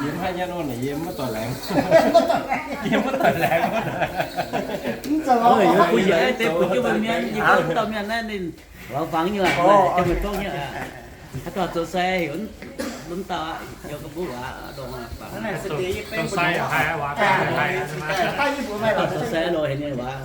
Yie mv haih nyei nor, yie mv doic laengz. Yie mv doic laengz. Mv zoux. Yie mbuo yietc deix bun jienv mbuo mienh, yie mbuo dauh mienh naaiv ninh wangx fangx nyei aqv, meih gorngv nyei aqv. Haaix dauh zoux sai heuc mv dauh aqv, yie ga'mbuo waac ndongc fangx. Zoux sai loz heuc ninh waac.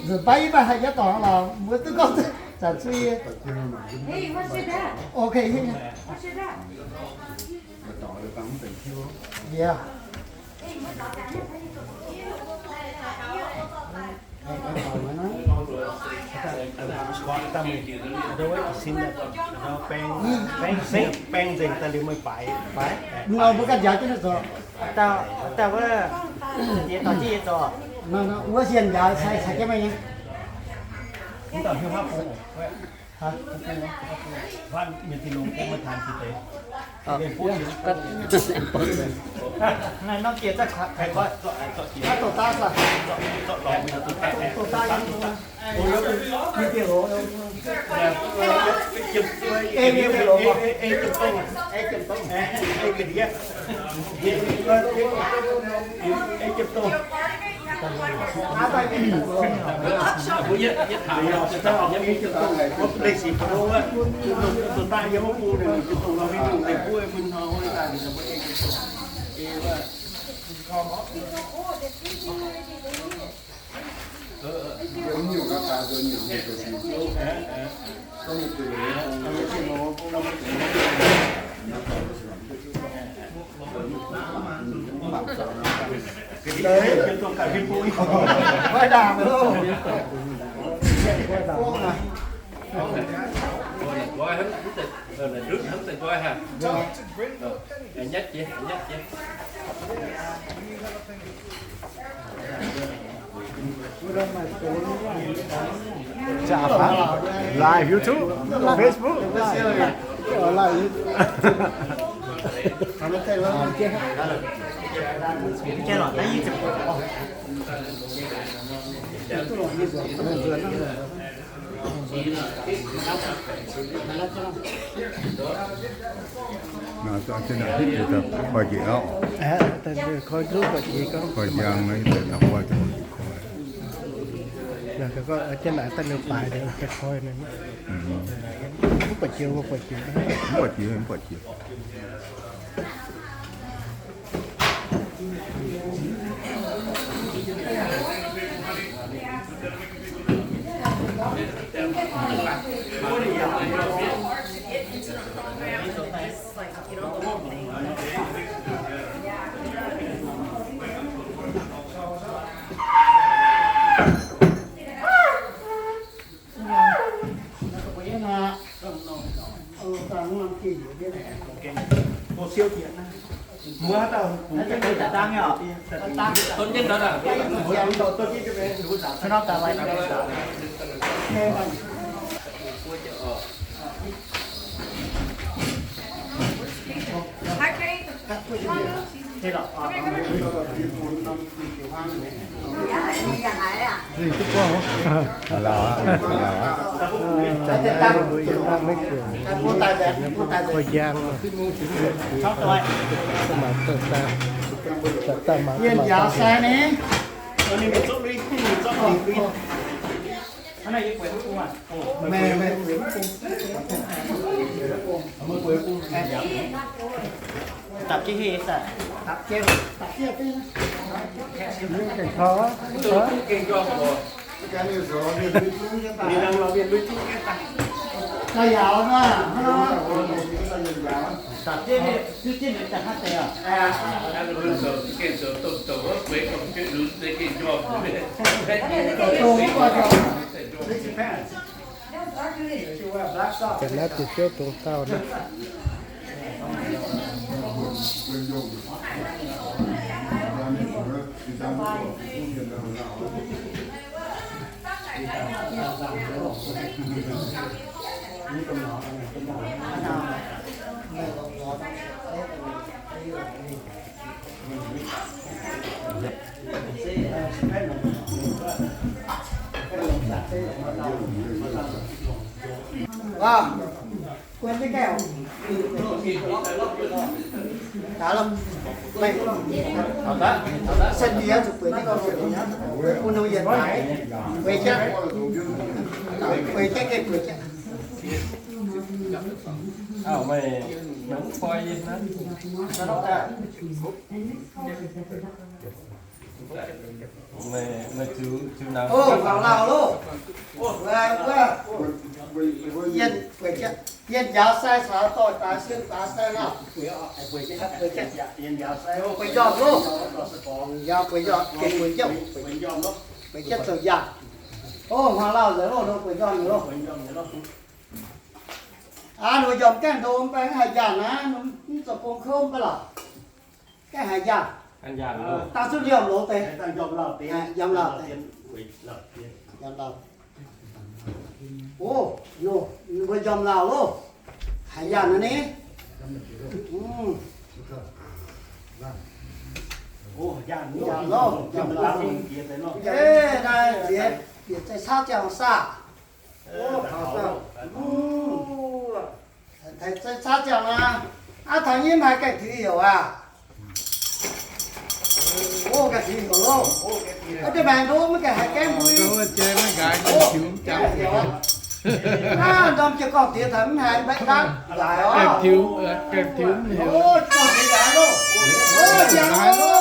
Nzunc baav yie mbuo haih yietv dorngx lorqc, mbuo duqv gorngv zanc zuiz. Ok, yie. Baeng nzengc daaih liuz meih baaix, baaix. Mbuo ganh njaaux jienv zoux. Dauh, dauh wuov, diex dorh jienv zoux. Wuov sienx njaaux caux jienv meih nyei. Naaiv norm jiex zaqc koi, naaiv douz daav saah? Douz daav yiem, yiem bienh loz. Ei, ei, ei, ei, ei, jiem dongh, ei, jiem dongh, ei, ga'ndiev, ei, jiem dongh. Live YouTube, Facebook. Live YouTube. Koi jang naaiv, koi jang naaiv, koi jang. Mv buatc jiex, mv buatc jiex. Mv buatc jiex, mv buatc jiex. Koi jang, mv baac daaih, daaih mangc, mangc. Ga'naaiv diuh fiouv dongh dauh naaiv. Aa, guan jienv gaaih. Daaih lorqc. Meih, se ndie zuqc bueix jienv gauh zuqc, bun nongx yietc daaih. Bueix jienv. Bueix jienv gengh bueix jienv. Auv, meih, meih mv koi yie naaiv. Meih, meih ziux, ziux nangc. Ov, mangc lauh loh. Wuov, wuov, yienh, yienh njaaux sai caux doix daaix, sienx daaix sai lauh. Bueix njormh loh. Njaaux bueix njormh, bueix njormh, bueix jienv zoux njaanh. Ov, mangc lauh nzengc loh, bueix njormh loh. Aa, ninh mbuo njormh gaengh ndo mv baac mv haih njaanh aqv, mv zoux gong kouv mv baac lorqc. Gaengh haiz njaanh. Dangh zuqc liemh loz deix. Njormh lauh deix. Njormh lauh. Ov, ninh mbuo njormh lauh loh. Haiz njaanh nor ni. Njormh loh, njormh lauh. Ov, naaiv ziex, ziex cav ziangh saah. Ov, taux ziangh. Taux ziangh aqv. Aav, taux nyei mv haiz gaengh tiux heuc aqv. Ov, gaengh tiux heuc loh. Ov, deix maengx ndoqv mv gaengh haiz gaengh mbui. Naaiv ndorm jiez gorngv diex taux mv haiz mbaeqv ndapv nzaaix oc. Gaengh tiux, gaengh tiux mv heuc. Ov, gorngv diex nzaaix loh. Ov, nzaaix loh.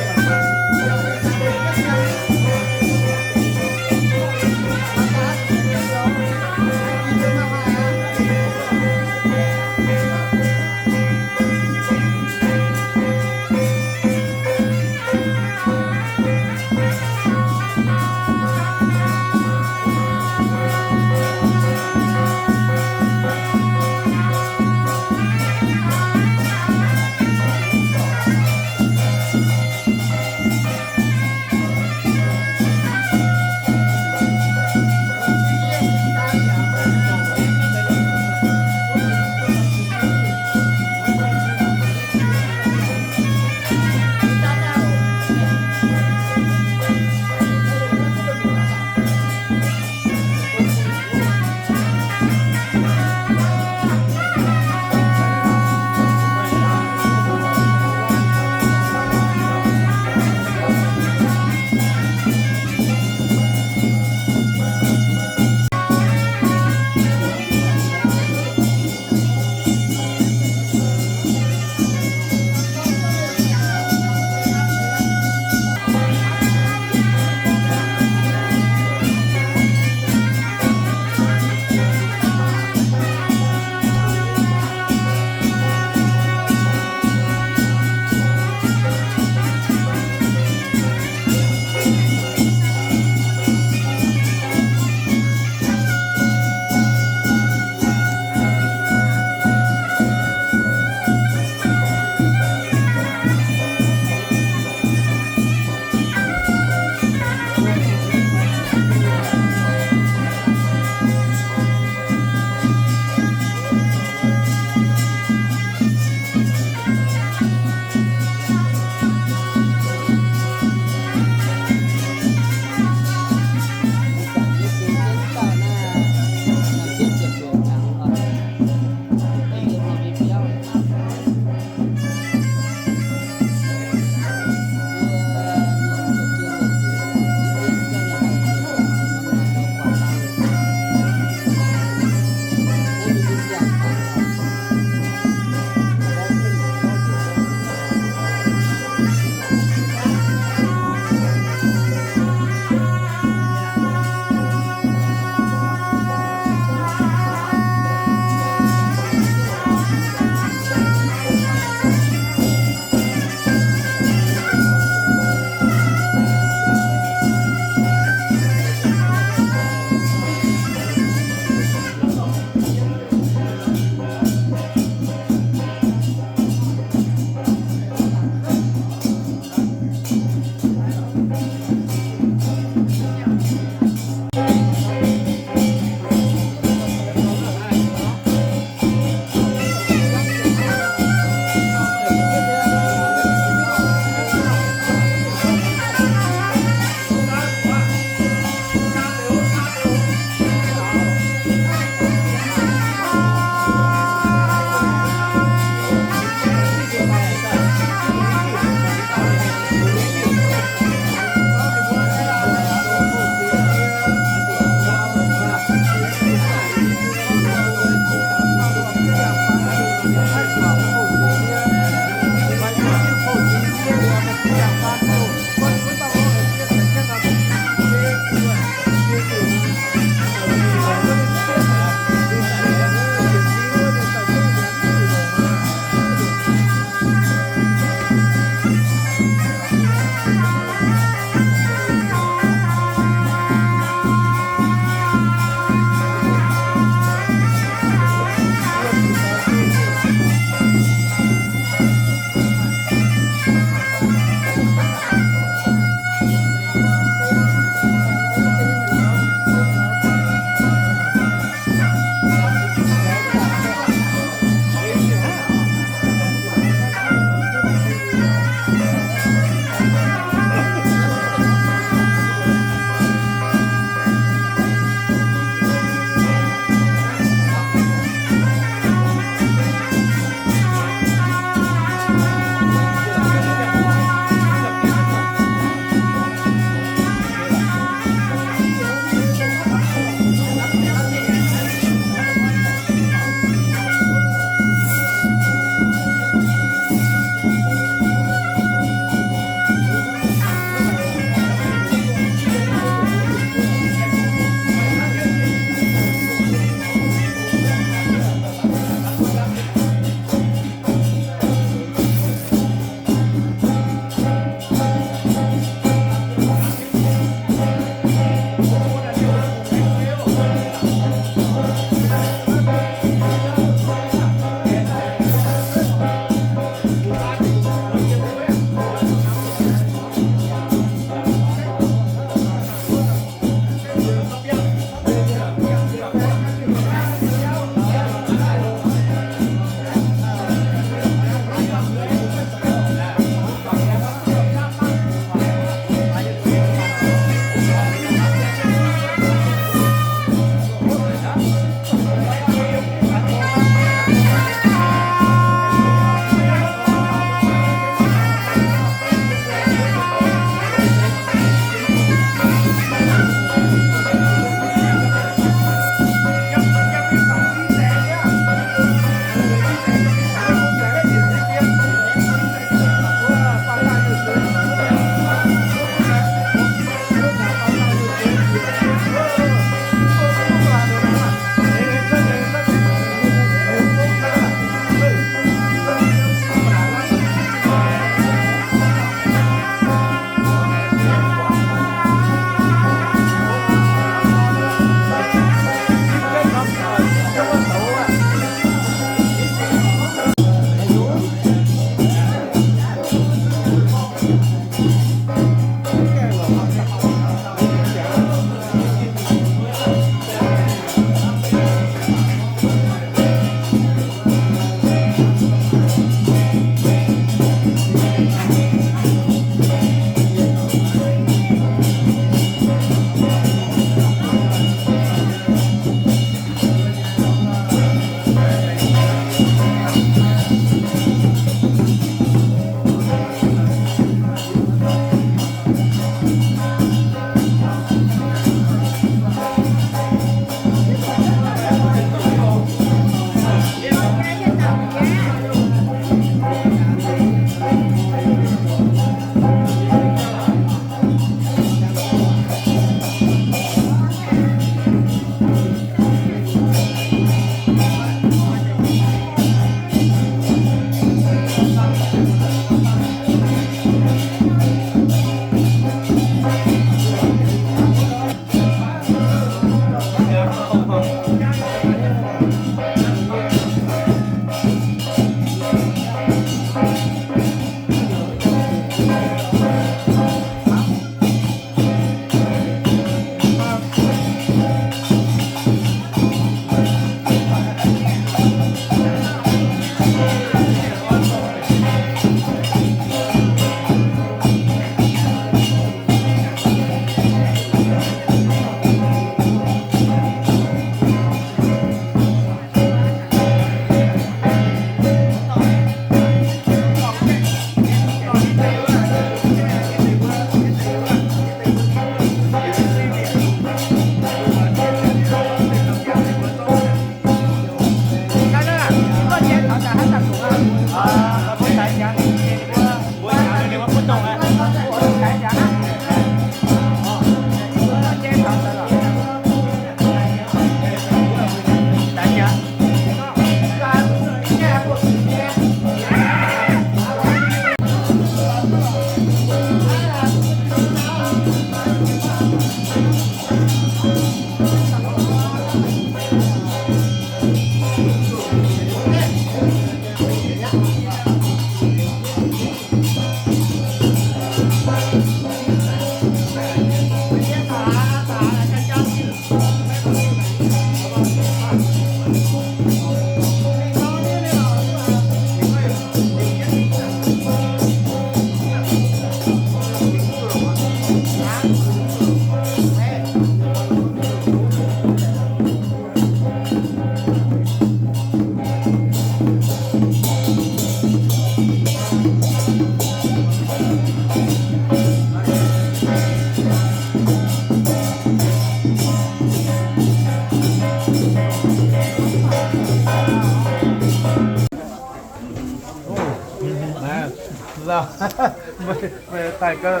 Meih, meih daaih gau.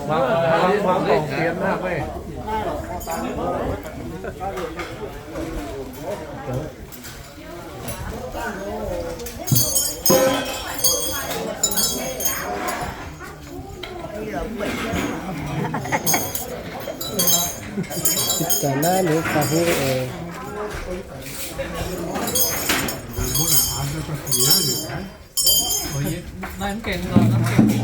Muangx, muangx, muangx dorngc fienx aqv meih. Ih zanc naaiv ninh faaux hungh oc. Mangc, mangc, mangc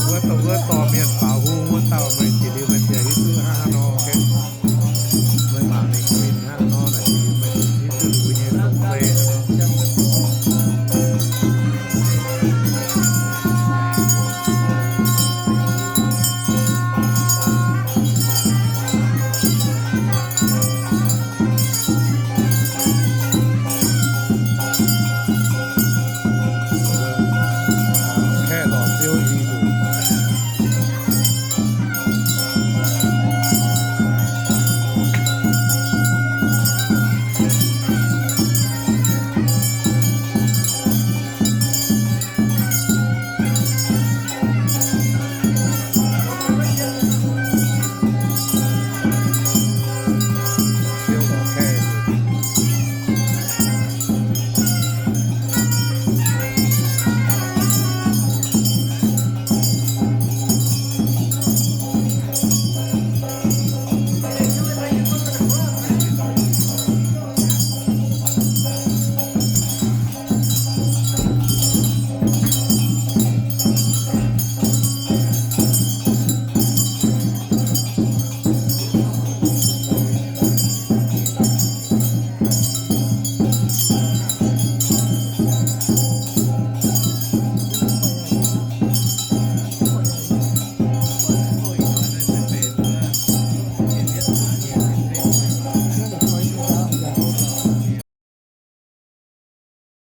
wuov, wuov dorh mienh faaux hungh wuov dauh meih